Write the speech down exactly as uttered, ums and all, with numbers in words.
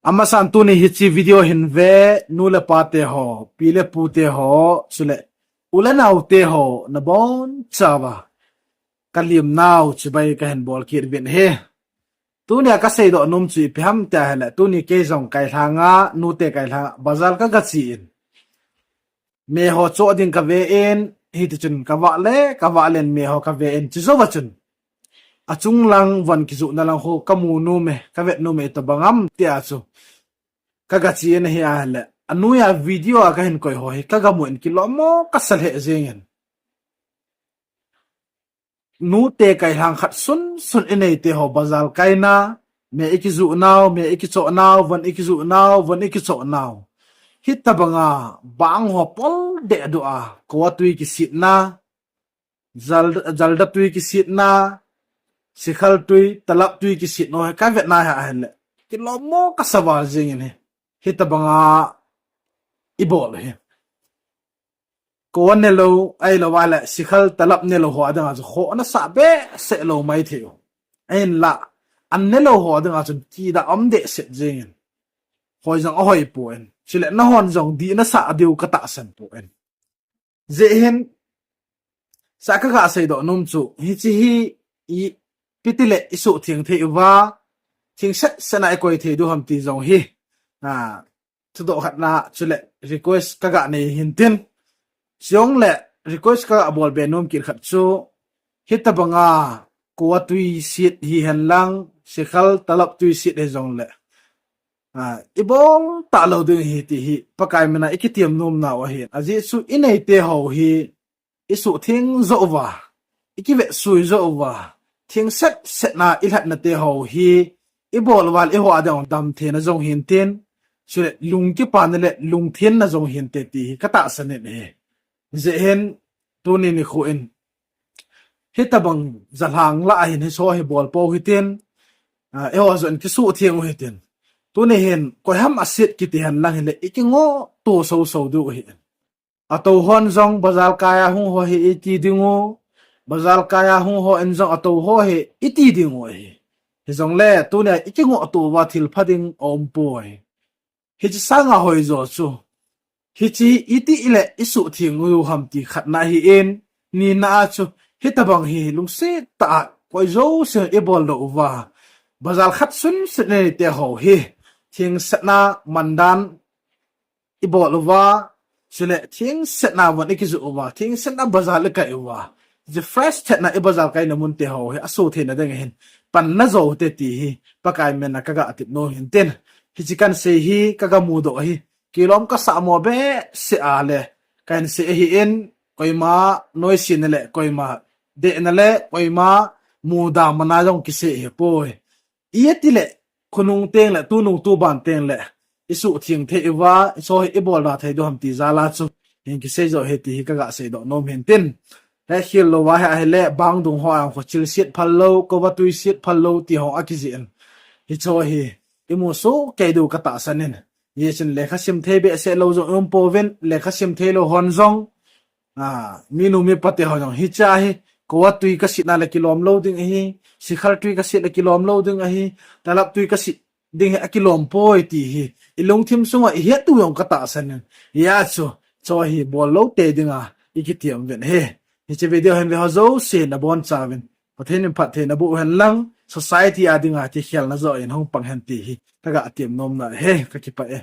Amasan tuni hiche video hin ve, nu le pa te ho, pi le pu te ho, chule u le nao te ho, nabon chauva kalimnau chibai kahin bol kit uvin ahi. Tunia kaseidoh nom chu ipi ham tia ahile, tuni kei jong kailhanga, nute kailhanga bazar kagache in, me ho choh ding kave in, hitichun kavah le kavah len me ho kave in, chujouva chun achung lang von kijohna lang ho kamu nom e, kavet nom e, itobang ham tia chu kagache in ahi ahile, anoiya video a kahin koi ho hi kagamu in kilom mo kasa lheh jengin. Nute kailhang khat sunsun inei te ho bazar kaina, me ikijoh nau, me ikichoh nau, von ikijoh nau, von ikichoh nau, hitobanga bang ho pol dehduh a, koa tui kisetna, jal, jalda tui kisetna, sikhal tui, talap tui kisetna ho hi kavet na ahile, kilom mo kasa val jengin ahi. Hitobanga ibol u hi, koa nelou, ahilouva le sikhal talap nelou ho adinga chu khohna sah behseh lou maithei u. Ahinla an nelou ho adinga chun kidah um dehset jengin, hoi jong ahoi poi, chule nahon jong dih nasah diu katahsan poi. Hijeh hin, sa kaga seidoh nom chu hiche hi, ipiti le isuhtheng thei uva, thengset set a ikoi thei diu ham ti jong hi, a, thudoh khatna chule request kaga nei hintin. Chujongle request kaga bol be nom kit khat chu, hitobanga koa tui set hihen lang, sikhal talap tui set hijongle, a, ibol talou ding ahi ti hi Pakai mina ikitiem nomnau ahin. Ajeh chu inei te ho hi isuhtheng joh uva, ikivetsuh joh uva, thengset set a ilhatna te ho hi ibol uva le eiho adinga dam theina jong hintin, chule lung kipana le lungthenna jong hinte ti hi katahsan in ahi. Hijeh hin, tuni nikho in hitobang jalhang lah a hin hicheho hi bol pou hitin, a, eiho joh in kisuhtheng u hitin. Tuni hin koiham aset kiti hen lang hile ikingohto soso diu ahin. Atou hon jong bazar kai a hung ho hi iti dingu, bazar kai a hung ho in jong atou ho hi iti dingu ahi. Hijongle tunia ikingohto uva thilpha ding aumpoi. Hiche sanga hoijo chu, hiche hi iti ile isuhtheng u ham ti khatna ahin, nina a chu, hitobang hi lungset tah a koi jouse ibol doh uva, bazar khat sunsun inei te ho hi thengsetna mandan ibol uva, chule thengsetna von ikijoh uva, thengsetna bazar ikai uva, hiche fresh thetna ibazar kaina mun te ho hi asoh theina ding ahin, panna jou hite ti hi Pakai mina kaga tep nom hintin. Hiche kahin sei hi kaga mudoh ahi, kilom kasah mo behseh a le kahin sei ahin, koima noisena le koima dehna le koima muda mana jong kisei ahipoi. Iti le khonung tengle tunung tuban tengle isuhtheng thei uva, hicheho hi ibol da thei diu ham ti jal a chu hin kisei joh ahi ti hi kaga seidoh nom hintin. Hekhel louva hi ahile bang dung ho a jong khochil set phal lou, koa tui set phal lou ti ho akijih in, hicheho hi imu soh kei diu katahsan in. Hichun lekha sim thei behseh lou jong um pouvin, lekha sim thei lou hon jong, a, minu mipa te ho jong hichea hi, koa tui kasetna le kilom lou ding ahi, sikhal tui kaset le kilom lou ding ahi, talap tui kaset ding hi akilom poi ti hi ilungthim sunga ihet diu jong katahsan in. Hijeh chun, hicheho hi bol lou tei dinga ikitiem uvin ahi. Hiche video hin ve ho jouse nabonchauvin Pathen in phattheina boh hen lang, society a dinga kikhelna joh in hung pang hen ti hi kaga tiem nomna ahi, kakipah e.